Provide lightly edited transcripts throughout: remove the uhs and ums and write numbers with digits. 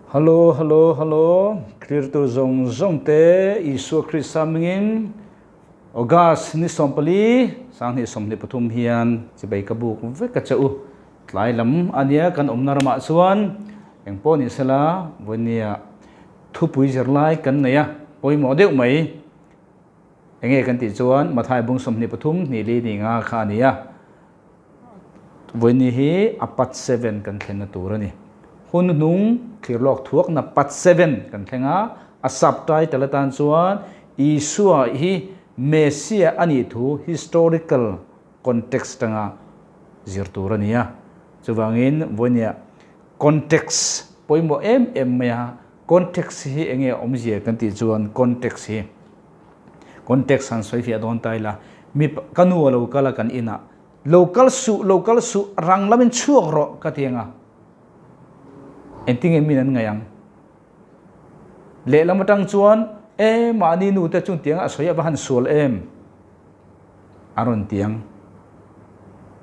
Hallo hallo hallo Cleartu zawng zawng te Isua Krista hmingin August ni 14 2023 hian chibai ka buk vek a che u. Tlai lam ania kan awmna ramah chuan engpawh ni sela vawinia thupui zirlai kan nei a, pawimawh deuh mai. Enge kan tih chuan Mathai bung 23 hnih li ni nga kha a ni a. Vawiini hi a part 7 kan thlenna tur a ni. Hun hnung thlir lawk thuakna part 7 kan thleng a, a subtitle atan chuan Isua hi Messiah a nih thu historical context atanga zir tur a ni a. Chuvangin vawinia context pawimawh em em mai a, context hi enge awmzia kan tih chuan context hi context han sawi fiah dawn ta ila, mi ka nu a lo kal a kan inah lo kal suh lo kal suh rang lamin chhuak rawh ka ti ang a, engtinge min an ngaih ang? Lehlam atang chuan e mahni nu te chung tianga a sawi a va han sual em? A rawn ti ang.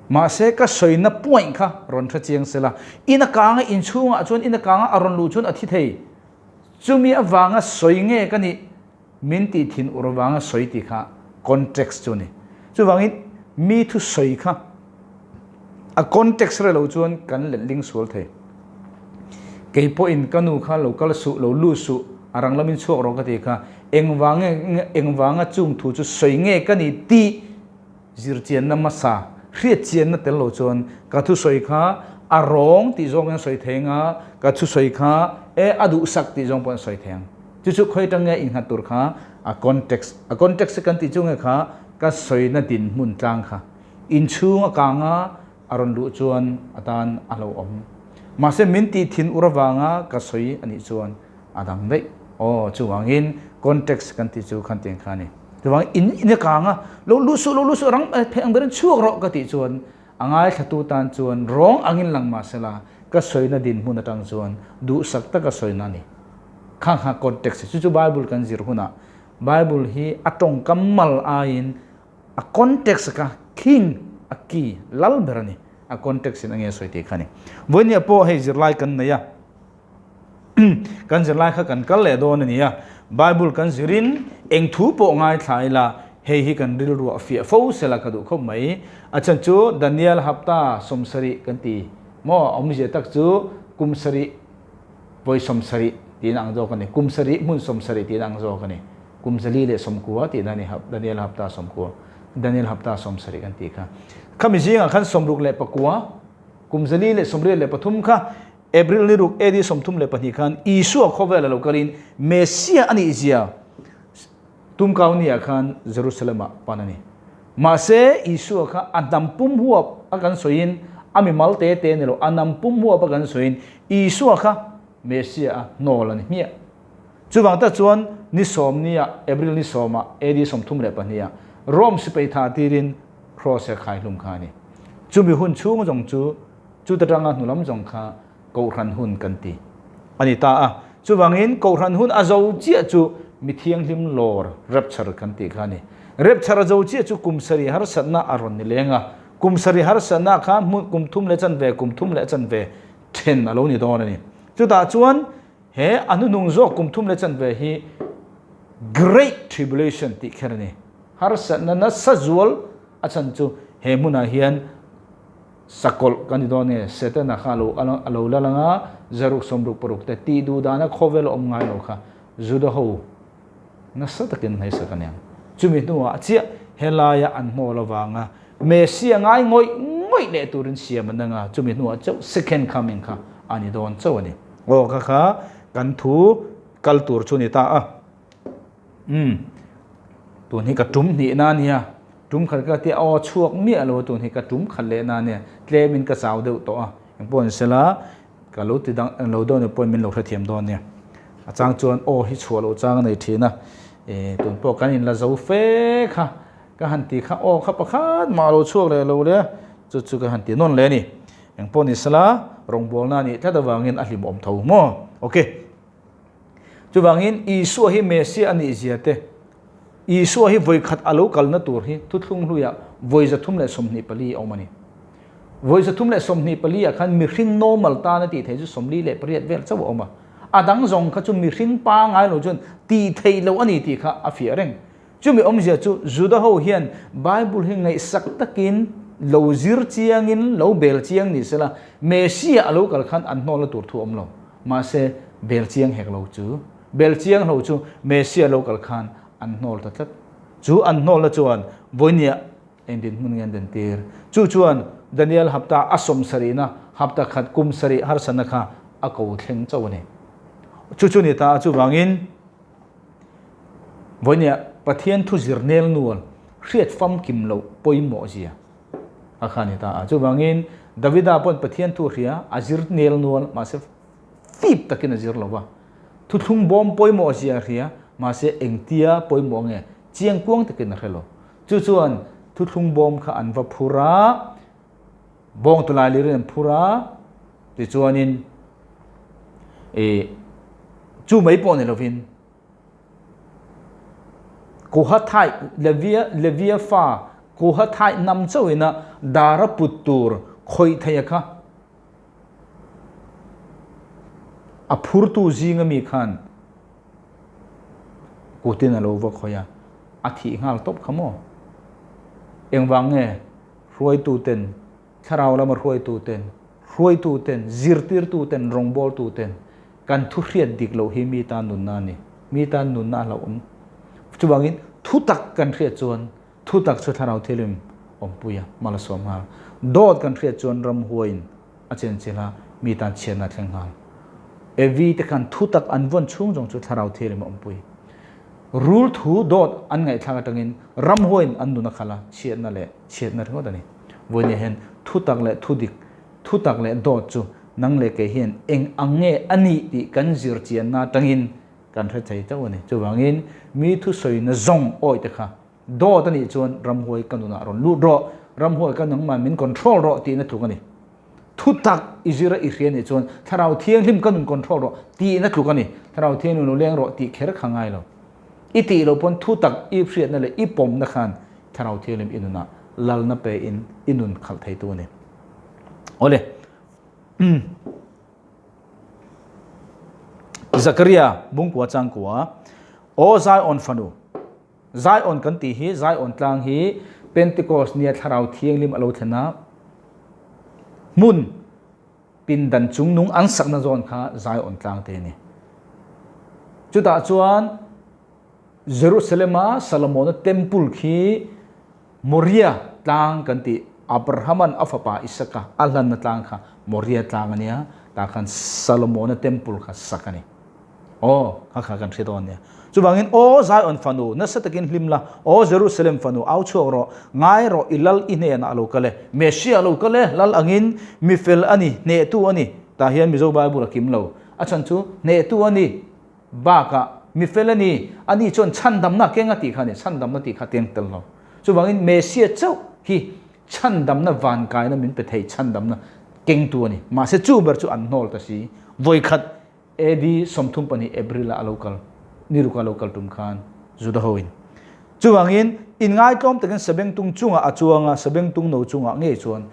Mahse ka sawina point kha rawn hre chiang sela, in a kanga inchhungah chuan in a kanga a rawn luh chuan a thi thei. Chumi avanga sawi nge ka nih min tih thin ur avanga sawi tih kha context chu a ni. Chuvangin mi thu sawi kha a context re lo chuan kan letling sual thei. Kei pawhin ka nu kha lo kal suh, lo lut suh, a rang lamin chhuak rawh ka ti kha engvang engvanga chung thu chu sawi nge ka ni tih zirchianna hmasa hriatchianna tel lo chuan ka thusawi kha a rawng tih zawng in sawi thei anga ka thusawi kha e a duhsak tih zawng pawh an sawi thei ang. Chu chu khawi atang nge innghat tur kha a context a context kan tih chu nge kha ka sawina dinhmun tlang kha inchhung a kang a a rawn luh chuan a tan a lo awm. Mahse min tih thin ur avanga ka sawi a nih chuan a dang daih. Aw chuvangin context kan tih chu khan tiang kha a ni. Chuvang in in a kang a, lo luh suh lo luh suh rang theih ang berin chhuak rawh ka tih chuan a ngaithlatu tan chuan rawng angin lang mahsela ka sawina dinhmun atang chuan duhsak taka sawina a ni. Kha kha context chu chu Bible kan zir hunah Bible hi a tawngkam mal aiin a context kha king a key lal ber a ni. A context in a nge sawi tih kha a ni. Vawinia pawh hei zirlai kan nei a. Kan zirlai kha kan kal leh dawn a ni a, Bible kan zirin eng thu pawh ngaithla ila hei hi kan rilru a fiah fo sela ka duh khawp mai. A chhan chu Daniel hapta 70 kan ti maw, a awmzia tak chu kum sarih vawi 70 tihna ang zawk a ni, kum sarih hmun 70 tihna ang zawk a ni, kum 490 tihna a ni Daniel hapta 90, Daniel hapta 70 kan tih kha. Khami zingah khan 69, kum 483 kha April ni ruk AD 32 khan Isua khawvel a lo kalin Messiah a nih zia tumkau ni ah khan Jerusalem ah pan a ni. Mahse Isua kha a hnam pum huap a kan sawiin a mimal te te ni lo, a hnam pum huap a kan sawiin Isua kha Messiah a hnawl a ni hmiah. Chuvang tak chuan ni sawm ni ah April ni sawm ah AD 32 ah Rome sipai tha tirin Cross a khai hlum kha a ni. Chumi hun chhung zawng chu Chuta tanga hnulam zawng kha Kohhran hun kan ti a ni ta a. Chuvangin Kohhran hun a zo chiah chu mi thianghlim lawr, rapture, kan tih kha a ni. Rapture a zo chiah chu kum sarih harsatna a rawn ni leng a. Kum sarih harsatna kha hmun kum thum leh chanve, kum thum leh chanve then a lo ni dawn a ni. Chutah chuan he a hnuhnung zawk kum thum leh chanve hi Great Tribulation tih kher a ni. Harsatna nasa zual a chhan chu he hmunah hian Sakawlh kan ni dawn nge? Setana kha a lo a lo lal ang a, zaruk 66 te tih duh dana khawvel a awm ngai lo kha Juda ho nasa takin hmeisak a niang. Chumi hnuah chiah helaia an hnawl avanga Messia ngai ngawih ngawih leh turin siam an ang a, chumi hnuah chauh second coming kha a ni dawn chauh a ni. Aw kha kha kan thu kal tur chu ni ta a. Umm tun hi ka tum hnih na nia, tum khat ka tia aw chhuak miah lo a tun hi ka tum khat leh na nia, tlem in ka chau deuh tawh a, engpawh ni sela ka lo ti dang lo deuh ni pawhin min lo hrethiam dawn nia, a chang chuan aw hi chhuah loh chang a nei thin a, eh tun pawh kan in la zo fe kha ka han ti kha aw kha pakhat mah lo chhuak leh lo le a, chu chu ka han ti nawn leh a ni, engpawh ni sela rawngbawlna a nih tlat avangin a hlimawm tho maw ok. Chuvangin Isua hi Messiah a nih zia te, Isua hi vawikhat a lo kalna tur hi thuthlung hluiah vawi 324 a awm a ni. Vawi 324 ah khan mihring normal tana tih theih chu 48 vel chauh a awm a. A dang zawng kha chu mihring pangai lo chuan tih theih loh a ni tih kha a fiah reng. Chumi awmzia chu Juda ho hian Bible hi ngaihsak takin lo zir chiangin lo bel chiang ni sela, Messiah a lo kal khan an hnawlna tur thu awm lo. Mahse, bel chiang hek lo chu, bel chiang lo chu Messiah lo kal khan an hnawl ta tlat. Chu an hnawlna chuan vawinia eng dinhmun nge an dentir? Chu chuan Daniel hapta a sawmsarihna, hapta khat kum sarih harsatna kha a ko thleng chauh a ni. Chu chu ni ta a, chuvangin Vawinia Pathian thu zir nel nual hriat famkim loh pawimawh zia a kha a ni ta a. Chuvangin Davida pawn Pathian thu hria a zir nel nual mahse fip takin a zir lo va. Thuthlung bawm pawimawh zia a hria mahse engtia pawimawh nge chiang kuang takin a hre lo. Chu chuan thuthlung bawm kha an va phur a. Bawng tulai lir in an phur a, tichuanin ih chu mai pawh ni lovin Kohathite Levia Levia fa Kohathite nam chauhin a dara put tur khawih theih a kha a phurtu zinga mi khan kutin a lo va khawih a, a thih nghal tawp kha maw? Engvang nge? Hruaituten, thlarau lama hruaituten, hruaituten, zirtirtuten, rawngbawltuten kan thu hriat dik loh hi mi tan nunna a ni. Mi tan nunna a hlauhawm. Chuvangin thu tak kan hriat chuan thu tak chu thlarau thilim awmpuia hma la sawm nghal. Dawt kan hriat chuan ramhuaiin a chenchilh a, mi tan chhiatna a thleng nghal. Evi te khan thu tak an vawn chhung zawng chu thlarau thilim a awmpui. Rul thu dawt an ngaihthlak atangin ramhuaiin an nun a khalh a, chhiatna leh chhiatna ringawt a ni. Vawinia hian thu tak leh thu dik, thu tak leh dawt chu nang leh kei hian eng ang nge a nih tih kan zir chianna atangin kan hre thei chauh a ni. Chuvangin mi thusawina zawng awi te kha dawt a nih chuan ramhuai ka nunah rawn lut rawh, ramhuai ka nangmah min control rawh tihna tluk a ni. Thu tak i zir a i hria nih chuan Thlarau Thianghlim ka nun control rawh tihna tluk a ni. Thlarau Thianghlim lo leng rawh tih kher kha ngai lo. I tih loh pawn thu tak i hriatna leh i pawmna khan Thlarau Thianghlim i nunah lalna pe in i nun khalh theitu a ni. Awle. Umm. Zakaria Bungkua Changkua Aw Zion fanu. Zion kan tih hi Zion tlang hi Pentecost nia Thlarau Thianghlim a lo thlen a, hmun pindan chungnung an sakna zawn kha Zion tlang te a ni. Chutah chuan Jerusalem-a Solomon-a temple khi Moria tlang kan tih Abraham-a'n a fapa Isaka a hlanna tlang kha Moria tlang a nia, tah khan Solomon-a temple kha sak a ni. Aw, kha kha kan hre dawn nia. Chuvangin, Aw Zion fanu, nasa takin hlim la, Aw Jerusalem fanu, au chhuak rawh, ngai rawh, i lal i hnenah a lo kal e. Messiah a lo kal e, lal angin, mi fel a ni, hnehtu a ni. Tah hian Mizo Bible a kim lo. A chhan chu, hnehtu a ni, bakah, mi fel a ni, ani chuan chhandamna a keng a tih kha a ni, chhandamna tih kha a keng tel lo. Chuvangin, Messiah chauh hi chhandamna vankaina min pe thei, chhandamna kengtu a ni. Mahse, chu ber chu an hnawl ta si. Vawikhat. AD 32 April ah a lo kal, ni ruk a lo kal tum khan Juda ho in. Chuvangin, inngaitlawm takin sabengtung chungah a chuang a, sabengtung no chungah ngei chuan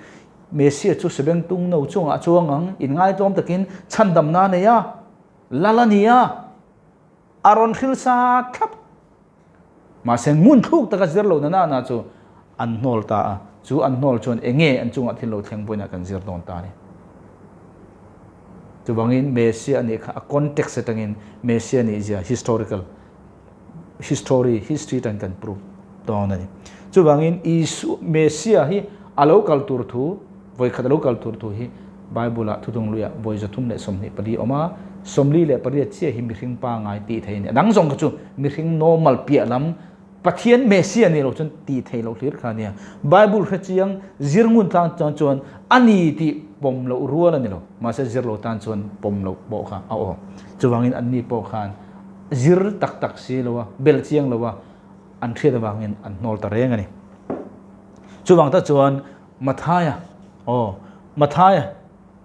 Messiah chu sabengtung no chungah a chuang ang, inngaitlawm takin chhandamna a nei a, lal a ni a, a rawn hril sa thlap. Mahse, ngun thluk taka zir lo na nana chu an hnawl ta a, chu an hnawl chuan eng nge an chungah thil lo thleng vawiinah kan zir dawn ta a ni. Chuvangin Messiah a nih kha a context atangin Messiah nih zia historical history history atangin kan prove dawn a ni. Chuvangin Isu Messiah hi a lo kal tur thu Vawikhat a lo kal tur thu hi Bible-ah thudung luiah vawi 324 a awm a, 48 chiah hi mihring pangngai tih thei a ni. A dang zawng kha chu mihring normal piah lam Pathian Messiah nih loh chuan tih theih loh hlir kha a nia. Bible hre chiang zir ngun tlang chuan chuan a ni tih pawm loh rual a ni lo. Mahse zir lo tan chuan pawm loh pawh kha a aw. Chuvangin anni pawh khan zir tak tak si lo a, belh chiang lo a, an hriat avangin an hnawl ta reng a ni. Chuvang tak chuan Mathaia, aw, Mathaia,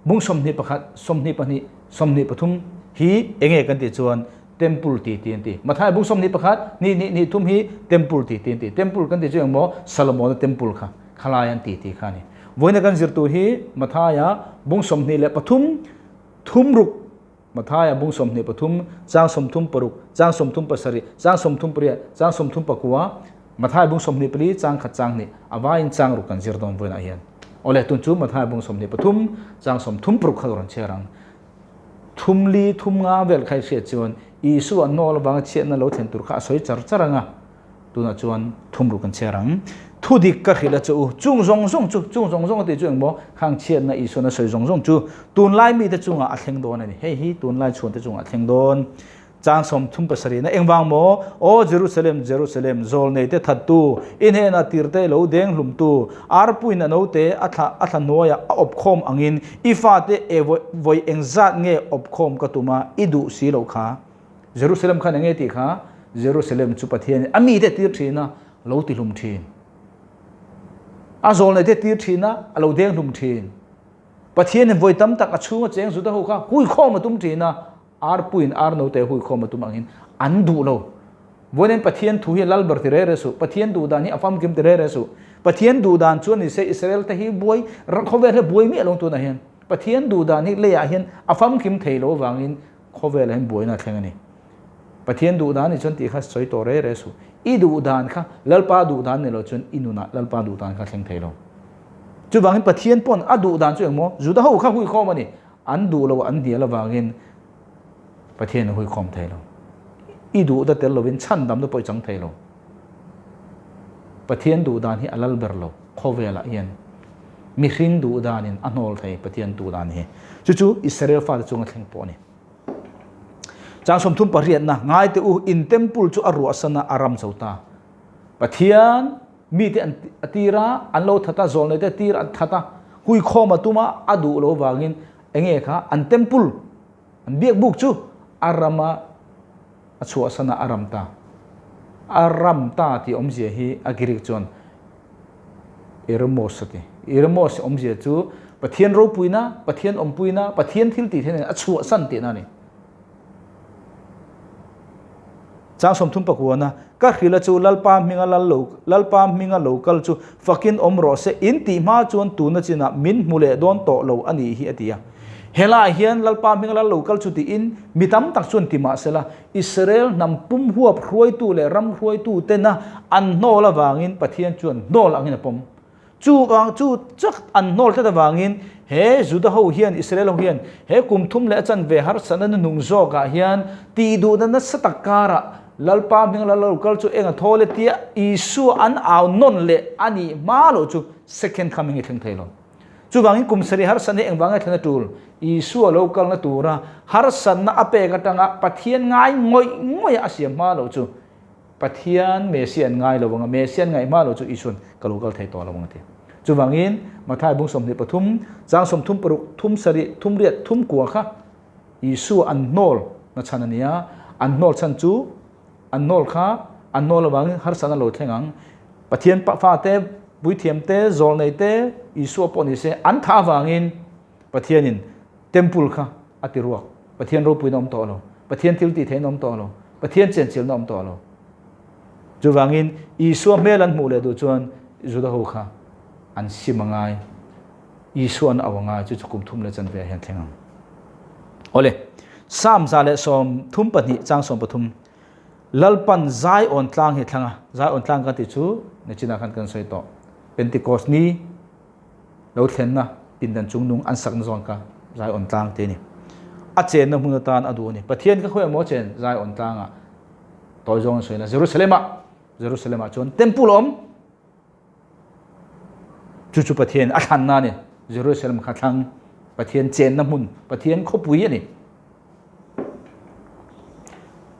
bung 21, 22, 23 hi enge kan tih chuan Temple ti ti an ti. Mathaia bung 21, hnih hnih hnih thum hi Temple ti ti an ti. Temple kan tih chu engmaw Salomona Temple kha khalai an ti ti kha a ni. Vawiina kan zir tur hi Mathaia bung 23, thum ruk Mathaia bung 23, chang 36, chang 37, chang 38, chang 34, Mathaia bung 24, chang khat chang hnih, a vaiin chang ruk kan zir dawn vawiinah hian. Awle, tun chu Mathaia bung 23, chang 36 kha ka rawn chhiar ang. Thum li, thum nga vel kha i hriat chuan Isua nawl avanga chhiatna lo thlen tur kha a sawi char char ang a. Tunah chuan thum ruk kan chhiar ang. Thu dik ka hrilh a che u, chung zawng zawng chu, chung zawng zawng a tih chu engmaw, khang chhiatna Isuan a sawi zawng zawng chu tunlai mite chungah a thleng dawn a ni. Hei hi tunlai chhuante chungah a thleng dawn. Chang 37 na engvang maw? Aw Jerusalem, Jerusalem, zawlneite thattu, i hnenah tirte lo deng hlumtu, arpuiin a note a thla a thla hnuaiah a awpkhawm angin i fate e vawi engzat nge awpkhawm ka tum a, i duh si loh kha. Jerusalem khan enge tih kha? Jerusalem chu Pathianin a mite tir thin a, lo ti hlum thin. A zawlneite tir thin a, a lo deng hlum thin. Pathianin vawi tam tak a chhunga cheng Juda ho kha huikhawm a tum thin a, arpuiin ar note huikhawm a tum angin an duh lo. Vawiin Pathian thu hi lal ber ti re re suh, Pathian duh dan hi a famkim ti re re suh. Pathian duh dan chuan ni se Israel te hi buai, khawvel hi buai miah lo tunah hian. Pathian duh dan hi leiah hian a famkim thei lo avangin Khawvelah hian buaina a thleng a ni. Pathian duh dan nih chuan tih kha sawi tawh re re suh. I duh dan kha Lalpa duh dan ni lo chuan i nunah Lalpa duh dan kha thleng thei lo. Chuvangin Pathian pawn a duh dan chu engmaw Juda ho kha huikhawm a ni. An duh lo an hnial avangin Pathian a huikhawm thei lo. I duh da tel lovin chhandamna pawh i chang thei lo. Pathian duh dan hi a lal ber lo khawvelah hian. Mihring duh danin a hnawl thei Pathian duh dan hi. Chu chu Israel fate chunga thleng pawh a ni. Chang 38na, Ngai teh u, in temple chu a ruahsan a, a ram zo ta. Pathian mite an a tir a, an lo that a, zawlneite a tir an that a, huikhawm a tum a, a duh lo vangin enge kha an temple, an biakbuk chu a rama a chhuahsan a, a ram ta. A ram ta tih awmzia hi a Greek chuan Eremos a ti. Eremos awmzia chu Pathian ropuina, Pathian awmpuina, Pathian thil tih thenin a chhuahsan tihna a ni. Chang 34 Ka hrilh a chu Lalpa hminga lal lo Lalpa hminga lo kal chu fakin awm rawh se in tih hma chuan tuna chinah min hmu leh dawn tawh lo a nih hi a ti a. Helaiah hian Lalpa hminga lal lo kal chu tiin mi tam tak chuan ti mah sela, Israel hnam pum huap hruaitu leh ram hruaitu tena an hnawl avangin Pathian chuan hnawl angin a pawm. Chu vang chu chak an hnawl tlat avangin he Juda ho hian, Israel ho hian he kum thum leh a chanve harsatna nuhnung zawkah hian tihduhna nasa tak karah Lalpa hminga lal lo kal chu eng a thawl e tia Isua an au nawn leh a nih hma loh chu second coming hi thleng thei lo. Chuvangin kum sarih harsatna hi engvanga thlen a tul? Isua lo kalna tura harsatna a pek atanga Pathian ngai ngawih ngawih a siam hma loh chu Pathian Messiah an ngai lo anga, Messiah an ngaih hma loh chu Isuan ka lo kal thei tawh lo ang a ti. Chuvangin Mathai bung 23, chang 36, thum sarih, thum riat, thum kua kha Isua an hnawl na chhan a ni a, an hnawl chhan chu An nawl kha an nawl avangin harsatna lo thleng ang. Pathian fate, puithiam te, zawlnei te, Isua pawh ni se an thah avangin Pathianin temple kha a ti ruak. Pathian ropuina awm tawh lo. Pathian thil tih theihna awm tawh lo. Pathian chenchilhna awm tawh lo. Chuvangin Isua hmel an hmuh leh duh chuan Juda ho kha an sim a ngai. Isua an au a ngai. Chu chu kum thum leh chanve ah hian thleng ang. Awle, Psalm 132 chang 13 Lalpan Zion tlang hi thlang a. Zion tlang kan tih chu nichinah khan kan sawi tawh. Pentecost ni lo thlenna pindan chungnung an sakna zawn kha Zion tlang te a ni. A chenna hmun atan a duh a ni. Pathian kha khawiah maw a chen Zion tlangah tawi zawng an sawi la Jerusalem-ah Jerusalem-ah chuan temple a awm. Chu chu Pathian a thlanna a ni. Jerusalem kha thlang Pathian chenna hmun Pathian khawpui a ni.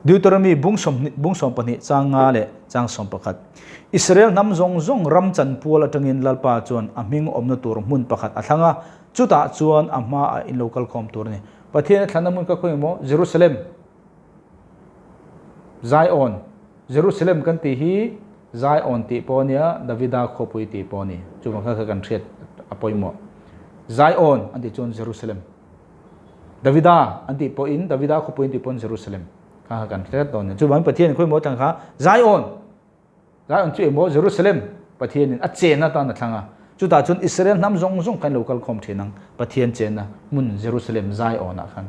Deuteronomy bung sawm bung 12 chang nga leh chang 11. Israel hnam zawng zawng ram chanpual atangin Lalpa chuan a hming awmna tur hmun pakhat a thlang a, chutah chuan a hmaah in lo kalkhawm tur a ni. Pathian a thlanna hmun kha khawi maw? Jerusalem. Zion. Jerusalem kan tih hi Zion tih pawh a nia, Davida khawpui tih pawh a ni. Chuvang kha kha kan hriat a pawimawh. Zion an tih chuan Jerusalem. Davida an tih pawhin, Davida khawpui an tih pawhin Jerusalem kha kan hre dawn a ni. Chuvangin Pathianin khawi maw tlang kha Zion, Zion chu emaw Jerusalem Pathianin a chenna atan a thlang a. Chutah chuan Israel hnam zawng zawng khan lo kal khawm thin ang Pathian chenna hmun Jerusalem Zion ah khan.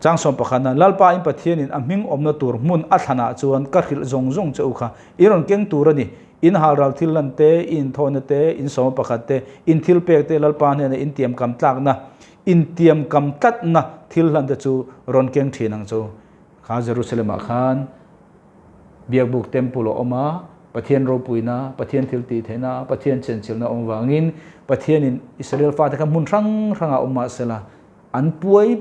Chang 11 a Lalpa in Pathianin a hming awmna tur hmun a thlanah chuan ka hrilh zawng zawng che u kha i rawn keng tur a ni. In halral thil lan te, i inthawhna te, in sawma pakhat te, in thil pek te, Lalpa hnena in tiamkam tlakna, in tiamkam tlatna thil hlan te chu rawn keng thin ang chu. Kha Jerusalem-ah khan Biakbuk Temple a awm a, Pathian ropuina, Pathian thil tih theihna, Pathian chenchilhna awm vangin Pathianin Israel fate kha hmun hrang hrangah awm mahsela an puai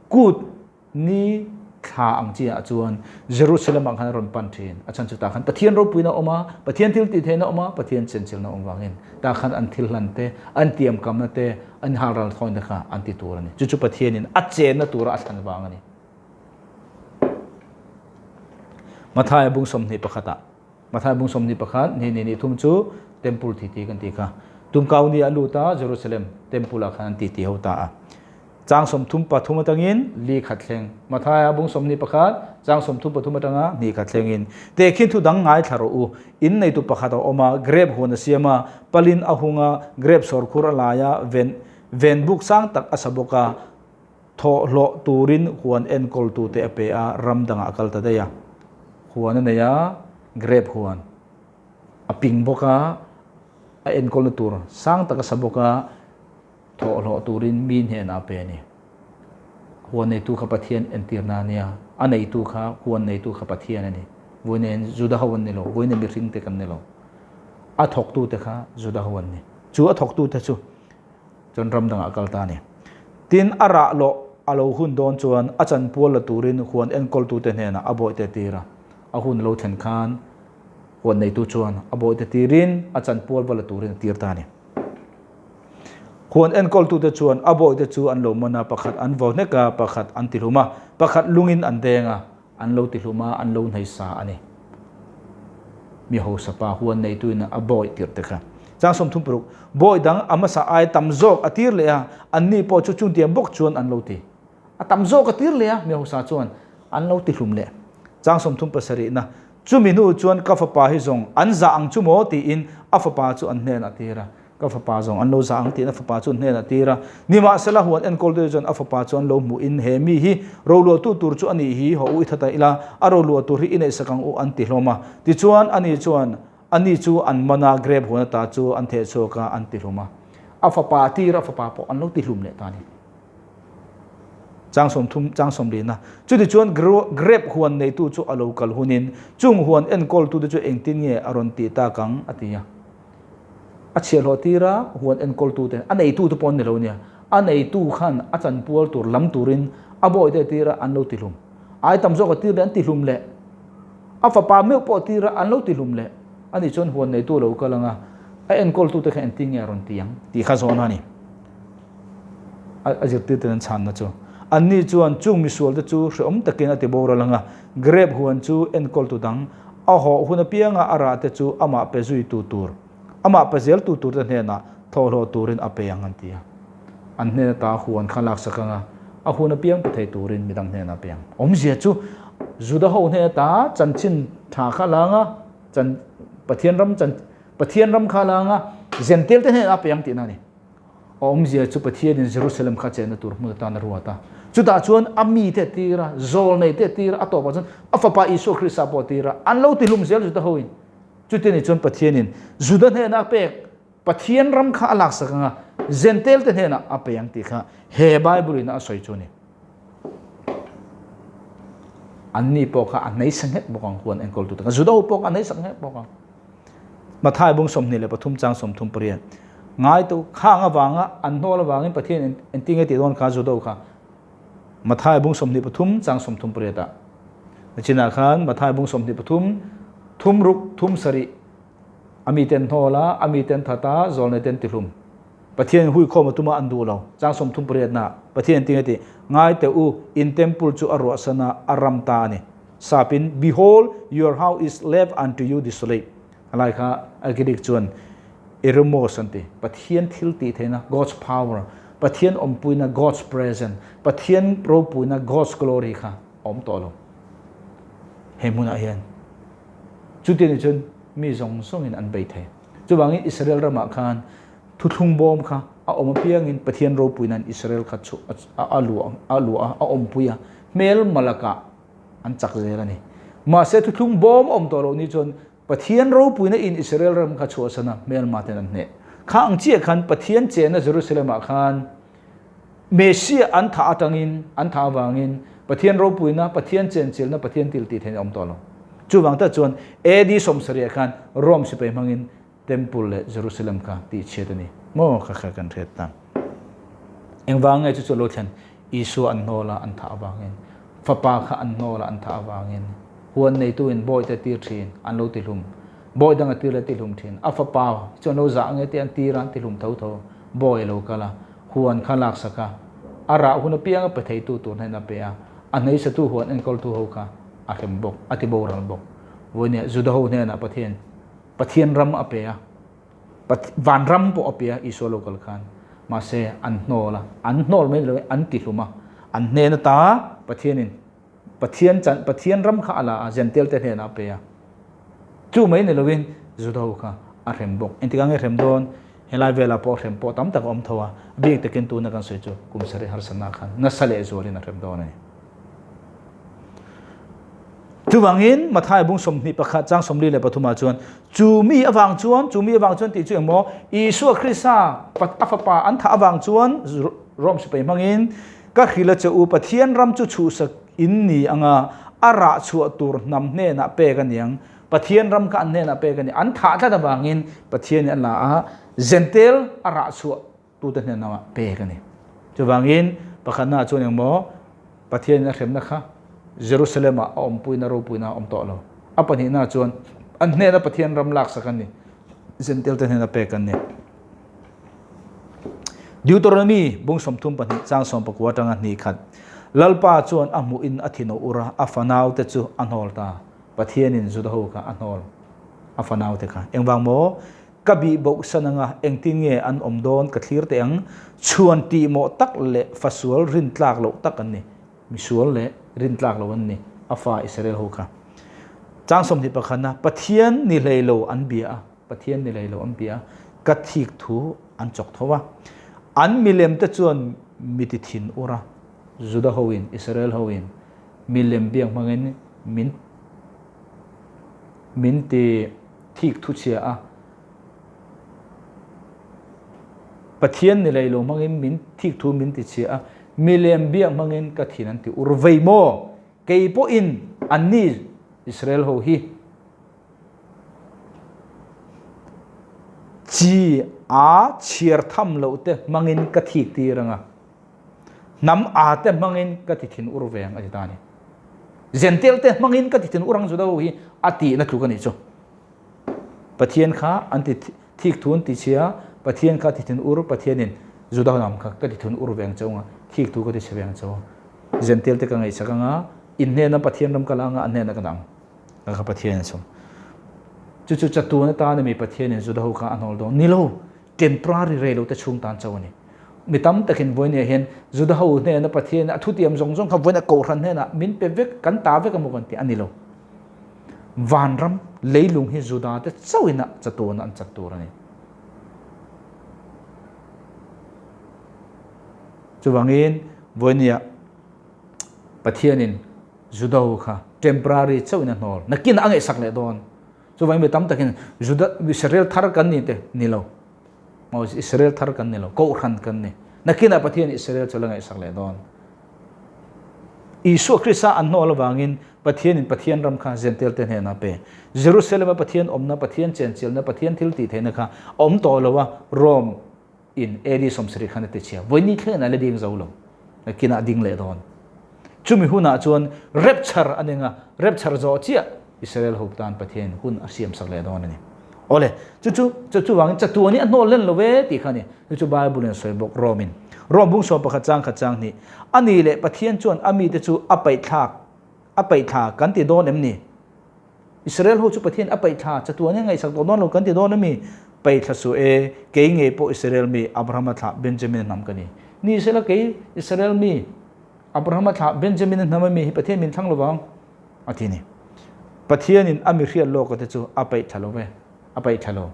kut Ni thla ang chiah chuan Jerusalem ah khan a rawn pan thin. A chhan chu tah khan Pathian ropuina a awm a, Pathian thil tih theihna a awm a, Pathian chenchilhna a awm vangin tah khan an thil hlan te, an tiamkamna te, an halral thawn te kha an ti tur a ni. Chu chu Pathianin a chenna tura a thlan vang a ni. Mathaia bung 21 ah Matthai bung 21, hnih ni ni thum chu Temple titi kan ti kha. Tumkau ni a lut a, Jerusalem Temple ah khan an titi ho ta a. Chang 33 atangin li khat thleng. Matthai bung 21, chang 33 atanga hnih khat thlengin. Tehkhin thu dang ngaithla rawh u. In neitu pakhat a awm a, grape huan a siam a, palin a hung a, grape sawrkhur a lai a, ven ven buk sang tak a sa bawk a. Thawhhlawh turin huan enkawltute a pe a, ram dangah a kal ta daih a. Huan a nei a, grape huan a ping bawk a, a enkawlna tur sang tak a sa bawk a, thawhhlawh turin mi hnenah a pe a ni. Huan neitu kha Pathian entirna a nia, a neitu kha huan neitu kha Pathian a ni. Vawiin Juda ho an ni lo, vawiin mihringte kan ni lo. A thawktute kha Juda ho an ni. Chu a thawktute chu Chuan ram dangah a kal ta a ni. Tin, a rah lawh a lo hun dawn chuan a chanpual la turin huan enkawltute hnenah a bawihte tir a. A hun a lo thlen khan huan neitu chuan a bawihte tirin a chanpual va la turin a tir ta a ni. Huan enkawltute chuan a bawihte chu an lo man a, pakhat an vo hnek a, pakhat an tihlum a, pakhat lungin an deng a. An lo ti hlum a, an lo hnei sa a ni. Mi hausa pa huan neituin a bawi tirh te kha. Chang 36, Bawi dang a hmasa ai tam zawk a tir leh a, anni pawh chu chungtiang bawk chuan an lo ti. A tam zawk a tir leh a, mi hausa chuan an lo ti hlum leh. Chang 37 na, Chumi hnu chuan ka fapa hi zawng an zah ang chu maw tiin a fapa chu an hnenah a tir a. Ka fapa zawng an lo zah ang tiin a fapa chu an hnenah a tir a. Nimahsela huan enkawltu chuan a fapa chu an lo hmuhin he mi hi roluahtu tur chu a nih hi, haw u i tha ta ila, a roluah tur hi i neihsak ang u an ti hlawm a. Tichuan ani chuan ani chu an man a, grape huan ata chu an theh chhuak a, an ti hlum a. A fapa a tir a, fapa pawh an lo ti hlum leh ta a ni. Chang 30, chang 44. Chutichuan grape huan neitu chu a lo kal hunin chung huan enkawltute chu engtin nge a rawn tih tak ang a ti a. A chhiahhlawh tir a, huan enkawltu te, a neitu te pawh an ni lo nia, a neitu khan a chanpual tur lam turin a bawihte a tir a, an lo tihlum. Ai tam zawk a tir leh an tihlum leh. A fapa meuh pawh a tir a, an lo tihlum leh. Ani chuan huan neitu a lo kal ang a, a enkawltu te kha engtin nge a rawn ti ang tih kha zawhna a ni. A zirtirten an chhanna chu. Anni chuan chung misualte chu hrehawm takin a ti boral ang a, grape huan chu enkawltu dang A hawh hun apianga a rah te chu amah pe zuitu tur, amah pe zeltu turte hnenah thawhhlawh turin a pe ang an ti a. An hnen ata huan kha laksak anga a hun apiang pe thei turin midang hnenah a pe ang. Awmzia chu Juda ho hnen ata chanchin tha kha la anga chan Pathian ram chan Pathian ram kha la anga Jentail te hnenah a pe ang tihna a ni. A awmzia chu Pathianin Jerusalem kha chenna tur hmun atan a ruat a. Chutah chuan a mite a tir a, zawlneite a tir a, a tawpah chuan a fapa Isua Krista pawh a tir a. An lo tihlum zel Juda hoin. Chuti ni chuan Pathianin Juda hnena a pek Pathian ram kha a laksak anga Jentail te hnenah a pe ang tih kha he Bible in a sawi chu a ni. Anni pawh kha a hneisa nghet bawk ang huan enkawltu te kha. Juda ho pawh kha a hneisa nghet bawk ang. Mathai bung 23 chang 38. Ngaitu khang avanga an hnawl avangin Pathian engtin nge tih dawn kha Juda ho kha. Mathai bung 23 chang 38 ah. Nachinah khan Mathai bung 23 thum ruk thum sarih a miten hnawl a, a miten that a, zawlnei ten tihlum. Pathian hui khawm a tuma an duh lo. Chang 38 na Pathian engtin nge tih? Ngai teh u, in temple chu a ruahsan a, a ram ta a ni. Sapin, Behold, your house is left unto you desolate. A lai kha a Greek chuan eremos an ti. Pathian thil tih theihna, God's power, Pathian awmpuina, God's presence, Pathian ropuina, God's glory kha a awm tawh lo. He hmunah hian chuti ni chuan mi zawng zawngin an bei thei. Chuvangin Israel ramah khan thuthlung bawm kha a awm apiangin Pathian ropuinain Israel kha chu a luah a luah a, a awmpui a, hmel malakah an chak zel a ni. Mahse thuthlung bawm a awm tawh loh ni chuan Pathian ropuina in Israel ram kha chhuahsan a, hmelma ten an hneh. Kha ang chiah khan Pathian chenna Jerusalem ah khan Messiah an thah atangin, an thah avangin Pathian ropuina, Pathian chenchilhna, Pathian til tih theihna a awm tawh lo. Chuvang tak chuan AD 70 ah khan Rome sipai hmangin Temple leh Jerusalem kha tih chhiat a ni maw kha kha kan hriat ta. Engvang nge chu chu lo thlen? Isua an hnawl a an thah avangin, fapa kha an hnawl a an thah avangin, huan neitu in bawi te tir thin an lo ti hlum, bawi dang a tir leh ti hlum thin, a fapa chu an lo zah nge tih an tir a an ti hlum tho tho, bawi a lo kal a, huan kha laksak a, a rah hun apiang a pe theitu tur hnen a pe a, a hneisatu huan enkawltu ho kha a hrem bawk, a ti boral bawk. Vawinia Juda ho hnenah Pathian. Pathian ram a pe a, van ram pawh a pe a Isua lo kal khan. Mahse an hnawl a, an hnawl mai lo an ti hlum a, an hnen ata Pathianin Pathian chan Pathian ram kha a la a, Jentail te hnenah a pe a. Chu mai ni lovin Juda ho kha a hrem bawk. Engtikah nge hrem dawn? Helai velah pawh hrem pawh tam tak a awm tho a, bik takin tuna kan sawi chu kum sarih harsatna khan nasa leh zualin a hrem dawn a ni. Chuvangin Mathai bung 21 chang 43 ah chuan chu mi avang chuan chu mi avang chuan tih chu engmaw Isua Krista a fapa an thah avang chuan Rom sipai hmangin ka hrilh a che u Pathian ram chu chhuhsak in ni anga a rah chhuah tur hnam hnenah pek a niang Pathian ram kha an hnenah pek a ni an thah tlat avangin Pathian in a la a Jentail a rah chhuah tute hnen lamah pek a ni. Chuvangin pakhatnaah chuan engmaw Pathianin a hremna kha Jerusalem-ah a awmpuina ropuina a awm tawh lo. A pahnihnaah chuan an hnena Pathian ram laksak an ni, Jentail te hnena pek an ni. Deuteronomy bung 32 chang 19 atanga hnih khat Lalpa chuan a hmuhin a thin a ur a, a fanaute chu a hnawl ta. Pathianin Juda ho kha a hnawl a fanaute kha. Engvang maw? Ka bih boh san anga engtin nge an awm dawn ka thlir teh ang, chhuan tihmawh tak leh fasual rintlak loh tak an ni, misual leh rintlak loh an ni, a fa Israel ho kha. Chang 21 a, Pathian ni hlei lo an bia a, Pathian ni hlei lo an bia a, ka thik thu an chawk tho a, an milem te chuan mi ti thin ur a, Juda ho in, Israel ho in milem biak hmangin min min ti thik thu chhia a, Pathian ni lei lo hmangin min thik thu min ti chhia a, milem biak hmangin ka thin an ti ur vei maw? Kei pawhin anni Israel ho hi chi a chhiar tham loh te hmangin ka thik tir anga, hnam a te hmangin ka ti thin ur ve ang a ti ta a ni. Jentail te hmangin ka ti thin ur ang Juda ho hi a tihna tluk a nih chu. Pathian kha an ti thik thu an ti chhia, Pathian kha ti thin ur, Pathianin Juda hnam kha ka ti thun ur ve ang cheu anga, thik thu ka ti chhe ve ang cheu. Jentail te ka ngaihsak anga, in hnena Pathian ram ka la anga, an hnena ka dang. Ka kha Pathian a chhung. Chu chu chatuan atana mi Pathianin Juda ho kha a hnawl dawn. Ni lo. Temporary rei lo te chhung tan chauh a ni. Mi tam takin vawinia hian Juda ho hnena Pathian a thutiam zawng zawng kha vawiina Kohhran hnenah min pe vek, kan ta vek emaw kan ti a ni lo. Vanram leilung hi Juda te chauhin a chatuana an chat tur a ni. Chuvangin vawinia Pathianin Juda ho kha temporary chauhin a hnawl, nakinah a ngaihsak leh dawn. Chuvangin mi tam takin Juda Israel thar kan ni te ni lo. Israel thar kan ni lo, Kohhran kan ni. Nakinah Pathian Israel chu la ngaihsak leh dawn. Isua Krista an hnawl avangin Pathianin Pathian ram kha Gentile te hnenah a pe. Jerusalem-a Pathian awmna, Pathian chenchilna, Pathian thil tih theihna kha a awm tawh lo a, Rome in AD 70 khan a ti chhia. Vawiin thlengin a la ding zo lo. Nakinah a ding leh dawn. Chumi hunah chuan rapture a ning a, rapture zawh chiah Israel ho tan Pathianin hun a siamsak leh dawn a ni. Awle, chu chu chu chuvangin chatuan hi a hnawl len lo e tih kha a ni. Chu chu Bible in a sawi bawk Rome in. Rome bung sawm pakhat chang khat chang hnih. A ni leh Pathian chuan a mite chu a paihthlak a paihthla kan ti dawn em ni? Israel ho chu Pathian a paihthla chatuan hi a ngaihsak tawh dawn lo kan ti dawn ami? Paihthla suh e, kei ngei pawh Israel mi Abrahama thlah Benjamina hnam ka ni. Ni sela kei Israel mi Abrahama thlah Benjamina hnam ami hi Pathian min thlang lovang a ti ni. Pathianin a mi hriat lawka te chu a paihthla lo ve, a paihthla lo.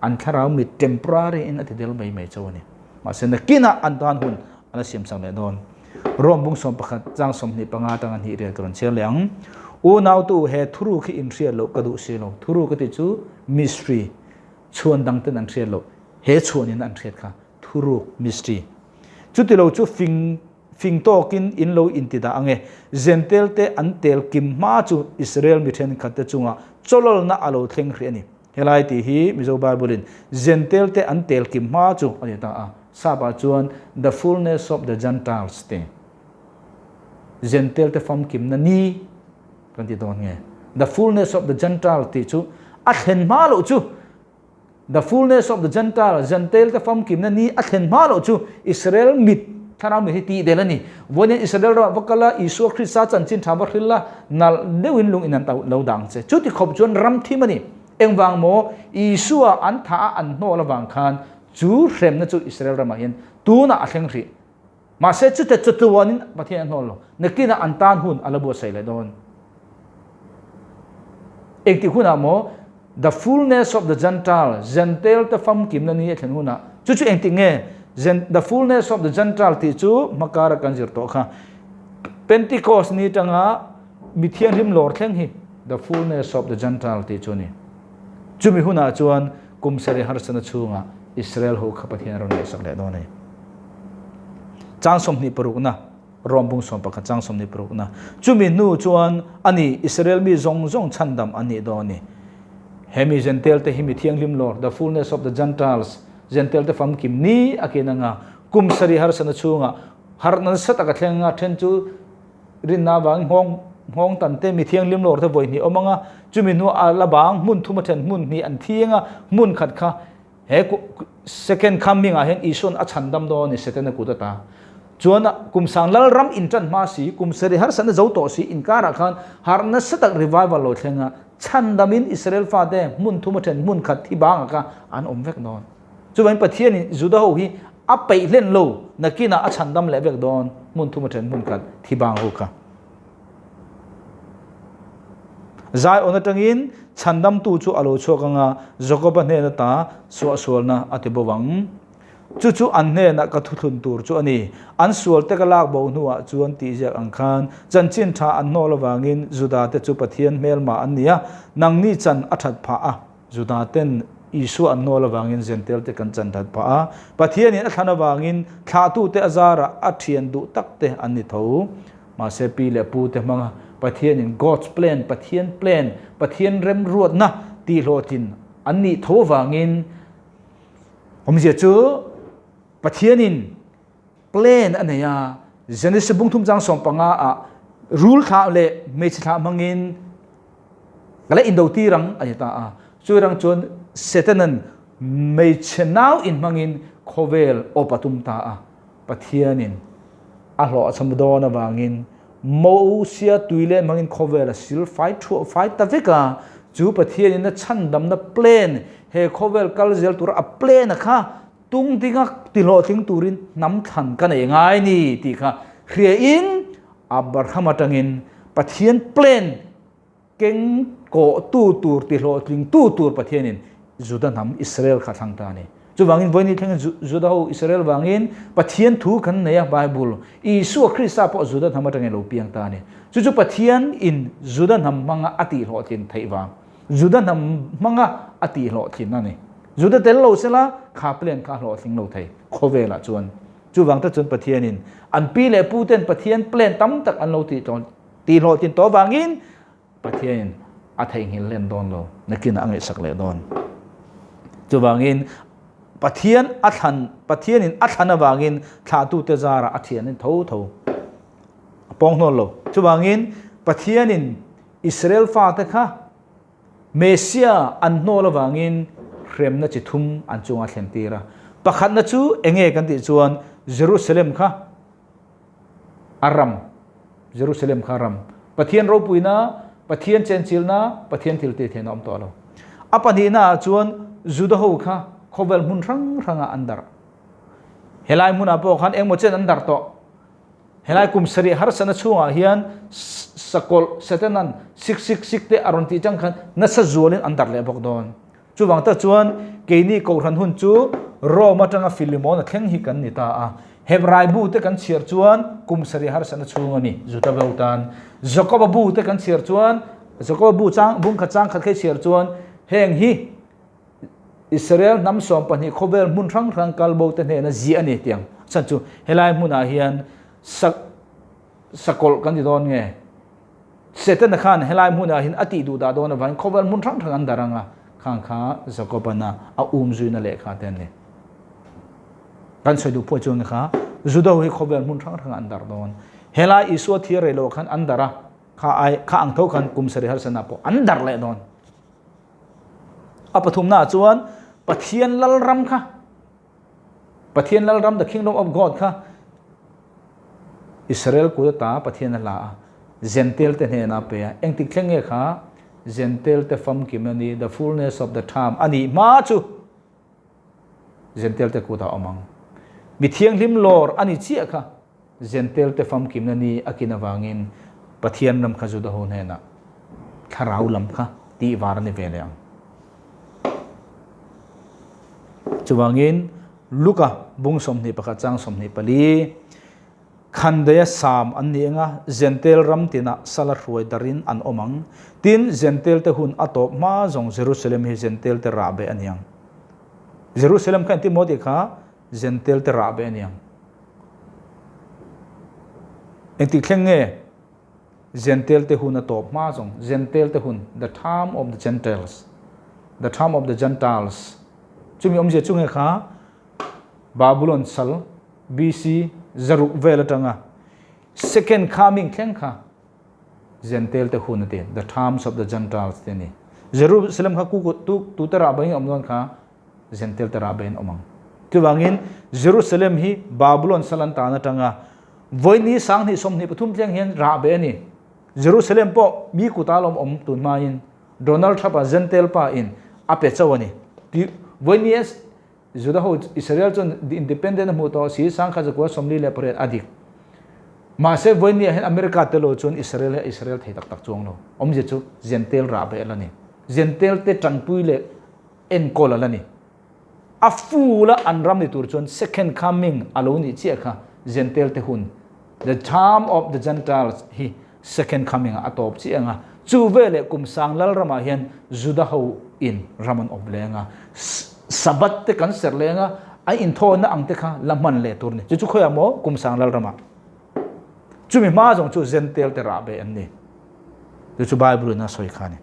An thlarau mi temporary in a ti del mai mai chauh a ni. Mahse nakinah an tan hun a la siamsak leh dawn. Rome bung 11 chang 25 atanga hnih riat ka rawn chhiar leh ang. Unautu he thuruk hi inhriat loh ka duh si lo. Thuruk a ti chu mystery, chhuan dang ten an hriat loh, he chhuanin an hriat kha thuruk, mystery. Chuti lo chu fing fing tawkin in lo inti dah ang e. Zentel te an tel kim hma chu Israel mi thenkhat te chungah chawlawlna a lo thleng hrih a ni. Helai tih hi Mizo Bible in Zentel te an tel kim hma chu a ni ta a. Sap ah chuan the fullness of the Gentiles te Zentel te famkimna ni kan ti dawn nge? The fullness of the Gentile tih chu a thlen hma loh chu The fullness of the Gentile, Gentile te famkimna ni a thlen hma loh chu Israel mit, thlarau mit hi tih del a ni. Vawiin Israel ramah va kal a, Isua Krista chanchin tha va hril a, nalh deuhin lung in an lo dang che. Chuti khawp chuan ram thim a ni. Engvang maw? Isua an thah a an hnawl avang khan chu hremna chu Israel ramah hian tunah a thleng hrih. Mahse chute chatuanin Pathian a hnawl lo. Nakinah an tan hun a la buatsaih leh dawn. Engtik hunah maw? The fullness of the Gentile, Gentile te famkimna ni a thlen hunah. Chu chu engtik nge? The fullness of the Gentile tih chu hmakara kan zir tawh kha. Pentecost ni tanga mi thianghlim lawr thleng hi the fullness of the Gentile tih chu a ni. Chumi hunah chuan kum sarih harsatna chhungah Israel ho kha Pathian a rawn ngaihsak leh dawn a ni. Chang 26na, Rom bung 11 chang 26na. Chumi hnu chuan a ni Israel mi zawng zawng chhandam an nih dawn a ni. He mi Gentile te hi mi thianghlim lawr, the fullness of the Gentiles, Gentile te famkim ni a kin anga kum sarih harsatna chhungah harhna nasa tak a thleng anga then chu Rinna avangin nghawng nghawng tan te mi thianghlim lawr te vawi hnih awm anga, chumi hnuah a la bang hmun thum a then hmun hnih an thiang a, hmun khat kha he second coming ah hian Isua'n a chhan dam dawn a ni Setana kut ata. Chuan kum sang lal ram in tan hma si, kum sarih harsatna zo tawh si inkarah khan harh nasa tak revival lo thleng a, chhan damin Israel fate hmun thum a then hmun khat thi bangah kha an awm vek dawn. Chuvangin Pathianin Juda ho hi a peih hlen lo, nakinah a chhandam leh vek dawn, hmun thum a then hmun khat thi bang ho kha. Zion atangin chhandamtu chu a lo chhuak anga Jakoba hnen ata suahsualna a ti bo ang. Chu chu an hnenah ka thuthlun tur chu a ni. An sualte ka lak bo hnuah chuan tih ziak ang khan chanchin tha an hnawl avangin Juda te chu Pathian hmelma an ni a, nangni chan a that phah a. Juda ten Isua an hnawl avangin Gentile te kan chan that phah a, Pathianin a thlan avangin thlahtute a zarah a thian duh tak te an ni tho. Mahse pi leh pu te hmanga Pathianin God's plan, Pathian plan, Pathian remruatna tihhlawhtlin an nih tho avangin awmzia chu Pathianin plan a nei a, Genesis bung thum chang 15 ah rul thlah leh hmeichhe thlah hmangin ka la indo tir ang a ni ta a. Chu rang chuan Setanan hmeichhe nau in hmangin khawvel awp a tum ta a. Pathianin a hlawh a chham dawn avangin Mosia tui leh hmangin khawvel a sil fai thuah fai ta vek a. Chu Pathian in a chhandamna plan, he khawvel kal zel tura a plan a kha tung dinga tihlawhtling turin hnam thlan ka nei ngai ni tih kha hria in Abraham atangin Pathian plan keng kawh tu tur tihlawhtling tu tur Pathian in Juda hnam Israel kha thlang ta a ni. Chuvangin vawiin thlengin Juda ho Israel vangin Pathian thu kan nei a Bible Isua Krista pawh Juda hnam atangin lo piang ta a ni. Chu chu Pathian in Juda hnam hmanga a tihhlawhtlin theih vang Juda hnam hmanga a tihhlawhtlin a ni. Juda tel lo sela kha plan kha a hlawhtling lo thei khawvelah chuan. Chuvang te chuan Pathian in an pi leh pu ten Pathian plan tam tak an lo tihhlawhtlin tawh vangin Pathianin a theihnghilh hlen dawn lo, nakinah a ngaihsak leh dawn. Chuvangin Pathian a thlan, Pathianin a thlan avangin thlahtute zarah a thianin tho tho a pawng hnawl lo. Chuvangin Pathianin Israel fate kha Messia an hnawl avangin hremna chi thum an chunga thlen tir a. Pakhatna chu enge kan tih chuan Jerusalem kha A ram, Jerusalem kha ram, Pathian ropuina, Pathian chenchilna, Pathian thil tih theihna awm tawh lo. A pahnihna ah chuan Juda ho kha khawvel hmun hrang hrangah an darh. Helai hmunah pawh khan engmaw chen an darh tawh. Helai kum sarih harsatna chhungah hian sakawlh Satanan sik sik sik te a rawn tih chang khan nasa zualin an darh leh bawk dawn. Chuvang tak chuan keini Kohhran hun chu Rome atanga Filimon a thleng hi kan ni ta a. Hebrai bu te kan chhiar chuan kum sarih harsatna chhung a ni, Juda bo tan. Jakoba bu te kan chhiar chuan, Jakoba bu chang bung khat chang khat kha i chhiar chuan heng hi Israel hnam 12 khawvel hmun hrang hrang kal bo te hnena ziah a ni tiang. Chhan chu helai hmunah hian sak sakawlh kan ti dawn nge? Setana khan helai hmunah hian a tih duh dah dawn avangin khawvel hmun hrang hrang an darh ang a, khang kha Jakobana a um zuina lehkha te an ni. Kan sawi duh pawh chuan kha Juda ho hi khawvel hmun hrang hrangah an darh dawn. Helai Isua thi a rei loh khan an darh a, kha ai kha ang tho khan kum sarih harsana pawh an darh leh dawn. A pathumnaah chuan Pathian Lalram kha Pathian Lalram, the Kingdom of God, kha Israel kut ata Pathian a hla a, Gentile te hnenah a pe a. Engtik thleng nge kha Gentile te famkim a ni, the fullness of the time, a nih hma chu Gentile te kutah a awm ang. Mi thianghlim lawr a ni chiah kha. Jentail te famkimna ni a kin avangin Pathian ram kha Juda ho hnenah thlarau lam kha tih var a ni ve leh ang. Chuvangin Luka bung 21 chang 24, Khandaia sam an ni anga Jentail ram tinah sala hruai darin an awm ang. Tin, Jentail te hun a tawp hma zawng Jerusalem hi Jentail te rahbeh a ni ang. Jerusalem kha engtin maw tih kha Jentail te rahbeh a ni ang. Engtik thleng nge Jentail te hun a tawp hma zawng? Jentail te hun, the time of the Gentiles, the time of the Gentiles. Chumi awmzia chu nge kha Babylon sal BC zaruk vel atanga second coming thleng kha Jentail te hun a ti, the times of the Gentiles te a ni. Jerusalem kha ku tu tu te rah bangin awm dawn kha Jentail te rah bein awm ang. Chuvangin Jerusalem hi Babylon sal an tan atanga vawi ni 23 thleng hian rah be a ni. Jerusalem pawh mi kuta lawm awm tun hmain Donald Trump-a Jentail pa in a pe chauh a ni. Ti vawi ni Juda ho Israel chuan independent a hmuh tawh si 1948 a dik. Mahse vawi ni ah hian America te lo chuan Israel hi a Israel thei tak tak chuang lo. Awmzia chu Jentail rah be a la ni. Jentail te tanpui leh enkawl a la ni. A full a an ram ni tur chuan second coming a lo nih chiah kha Jentail te hun, the time of the Gentiles, hi second coming ah a tawp chiah ang a. Chu veleh kum sang lal ramah hian Juda ho in ram an awp leng a, Sabbath te kan serh leng a, an inthawina ang te kha la hman leh tur a ni. Chu chu khawiah maw kum sang lal ramah. Chumi hma zawng chu Jentail te rah ve an ni. Chu chu Bible in a sawi kha a ni.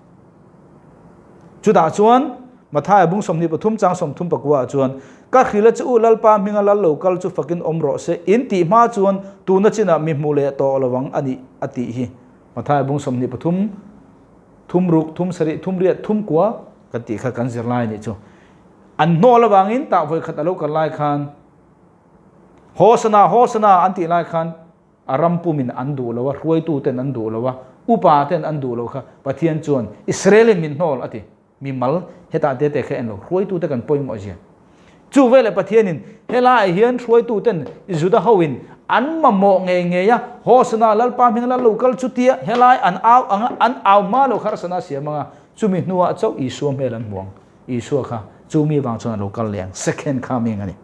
Chutah chuan Mathaia bung 23 chang 39 ah chuan, Ka hrila che u Lalpa hminga lal lo kal chu fakin awm rawh se, in tih hma chuan tuna chinah mi hmu leh tawh lo ang a nih a tih hi. Mathaia bung 23, thum ruk, thum sarih, thum riat, thum kua kan tih kha kan zirlai a nih chu. An hnawl avangin tah vawikhat a lo kal lai khan Hosana, Hosana an tih lai khan A ram pumin an duh lo a, hruaituten an duh lo a, Upa ten an duh loh kha Pathian chuan Israel-in min hnawl a ti. Mimal hetah te te kha en lo, hruaitute kan pawimawh zia. Chu veleh Pathianin helaiah hian hruaituten Juda hoin an mamawh ngei ngei a, Hosana Lalpa hming lal lo kal chutia helai an au anga an au hma lo harsana a siam anga chumi hnuah chauh Isua hmel an hmu ang. Isua kha chu mi vang chuan a lo kal leh ang, second coming a ni.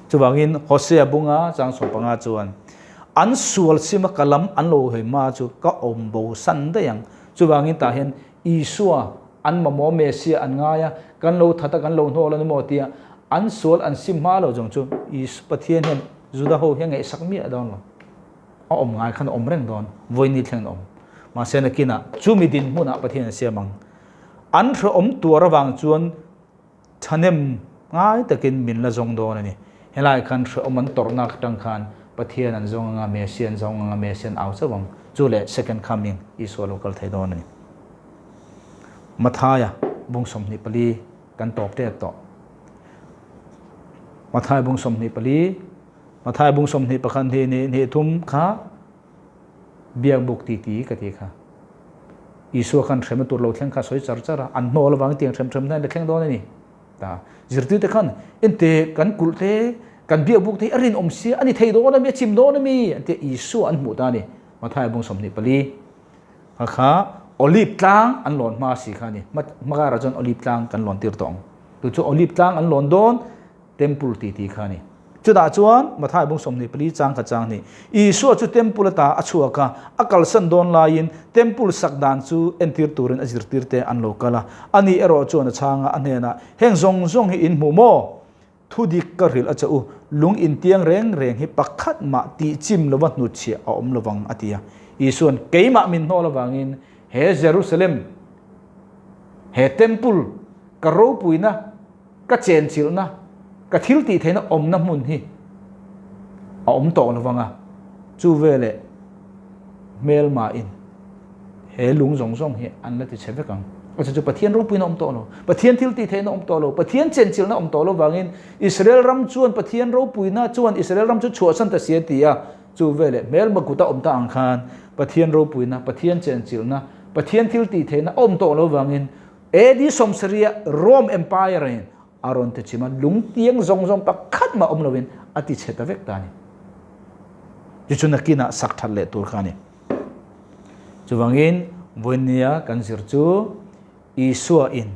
Chuvangin Hosea bunga chang 15 chuan, An sual sima ka lam an lo hawi hma chu ka awm bo san daih ang. Chuvangin tah hian Isua an mamawh Messiah an ngai a, kan lo that a, kan lo hnawl a ni maw tia an sual an sim hma lo zawng chu Isu Pathian hian Juda ho hi a ngaihsak miah dawn lo. A awm ngai khan a awm reng dawn, vawiini thleng a awm. Mahse nakinah chumi dinhmunah Pathian a siam ang. An hrehawm tuar avang chuan Thahnem ngai takin min la zawng dawn a ni. Helai khan hrehawm an tawrhna atang khan Pathian an zawng anga, Messia an zawng anga, Messia an au chauh ang. Chu leh Second Coming, Isua lo kal thei dawn a ni. Mathaia bung 24 kan tawp tep tawh. Mathaia bung 24, Mathaia bung 21 hnih hnih hnih thum kha Biakbuk titi ka ti kha. Isua khan hremna tur lo thleng kha a sawi char char a, an hnawl avangin tiang hrem hremna in la thleng dawn a ni. Ta zirtirte khan ente kan kulh te, kan biakbuk te hi a rinawm sia, a ni thei dawn a mi, a chim dawn a mi an tia Isua an hmuh ta a ni. Mathaia bung 24 kha kha Olive tlang an lawn hma si kha a ni. Hmakarah chuan Olive tlang kan lawn tir tawh ang. Chu chu Olive tlang an lawn dawn Temple ti ti kha a ni. Chutah chuan Mathai bung 24 chang kha chang hnih, Isua chu temple ata a chhuak a, a kalsan dawn laiin temple sak dan chu entir turin a zirtirte an lo kal a. Ani erawh chuan a chhang a, a hnenah, Heng zawng zawng hi in hmu maw? Thu dik ka hrilh a che u, lung intiang reng reng hi pakhat mah tihchim lova hnutchhiah a awm lovang, a ti a. Isua'n keimah min hnawl avangin he Jerusalem, he temple ka ropuina, Ka chenchilhna, ka thil tih theihna awmna hmun hi a awm tawh lo vang a, chu veleh hmelmain he lung zawng zawng hi an la ti chhe vek ang. A chu chu Pathian ropuina awm tawh lo, Pathian thil tih theihna awm tawh lo, Pathian chenchilhna awm tawh lo vangin Israel ram chuan Pathian ropuina chuan Israel ram chu chhuahsan ta si a ti a, chu veleh hmelma kuta awm ta ang khan Pathian ropuina, Pathian chenchilhna, Pathian thil tih theihna awm tawh lo vangin AD 70 Rome Empire in a rawn ti chim a, lungtiang zawng zawng pakhat mah awm loin a ti chhe ta vek ta a ni. Chu chu nakinah sak that leh tur kha a ni. Chuvangin vawinia kan zir chu Isua in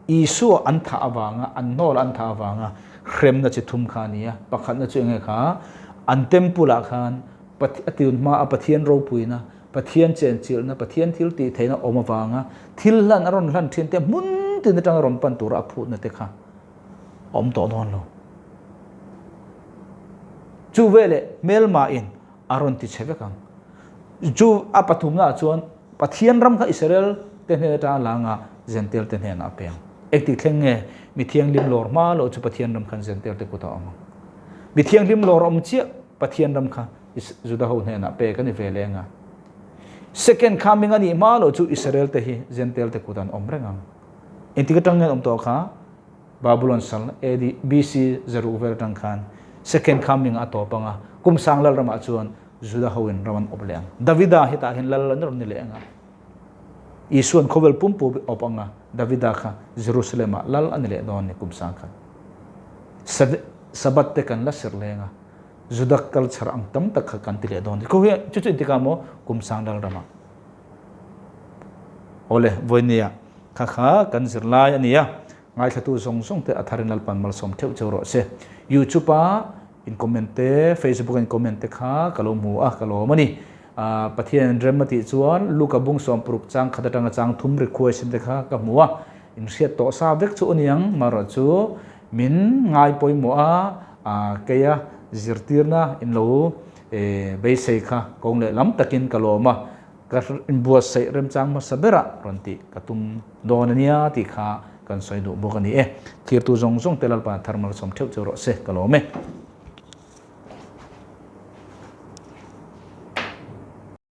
Isua an thah avanga an hnawl an thah avanga hremna chi thum kha a ni a. Pakhatna chu enge kha an temple ah khan a tun hma a Pathian ropuina Pathian chenchilhna, Pathian thil tih theihna awm avanga thil hlan a rawn hlan thin te hmun tin atanga rawn pan tura a phutna te kha a awm tawh dawn lo. Chu veleh hmelmain a rawn ti chhe vek ang. Chu a pathumnaah chuan Pathian ram kha Israel te hnen atanga la anga Gentail te hnenah a peng. Engtik thleng nge mi thianghlim lawr hma loh chu Pathian ram khan Gentail te kutah a awm ang. Mi thianghlim lawr awm chiah Pathian ram kha Juda ho hnenah pek a ni ve leng a. Second coming a nih hma loh chu Israel te hi Gentail te kut an awm reng ang. Engtik atang nge an awm tawh kha? Babylon sal AD BC zaruk vel atang khan second coming a tawp ang a, kum sang lal ramah chuan Juda ho in ram an awp leh ang. Davida hetah hian lal an rawn ni leh ang a. Isuan khawvel pumpu awp ang a, Davida kha Jerusalem ah lal a ni leh dawn ni kum sang khan. Sabbath te kan la serh leng a. Juda culture ang tam tak kha kan ti leh dawn. Khu hi chu chu intikah maw kum sang dal ramah. Awle vawinia kha kha kan zirlai a nia. Ngaithlatu zawng zawng te a tharin Lalpan malsawm theuh cheu rawh se. YouTube a in comment te, Facebook a in comment te kha ka lo hmu a, ka lawm a ni. Pathian in rem a tih chuan Luka bung 60 chang khat atanga chang thum request te kha ka hmu a. In hriat tawh sa vek chu a niang, marawh chu min ngai pawimawh a, Keia zirtirna in lo beisei kha kawng leh lam takin ka lawm a, ka inbuatsaih remchang hmasa berah rawn tih ka tum dawn a nia tih kha kan sawi duh bawk a ni e. Thirtu zawng zawng te Lalpa thar malsawm theuh cheu rawh se, ka lawm e.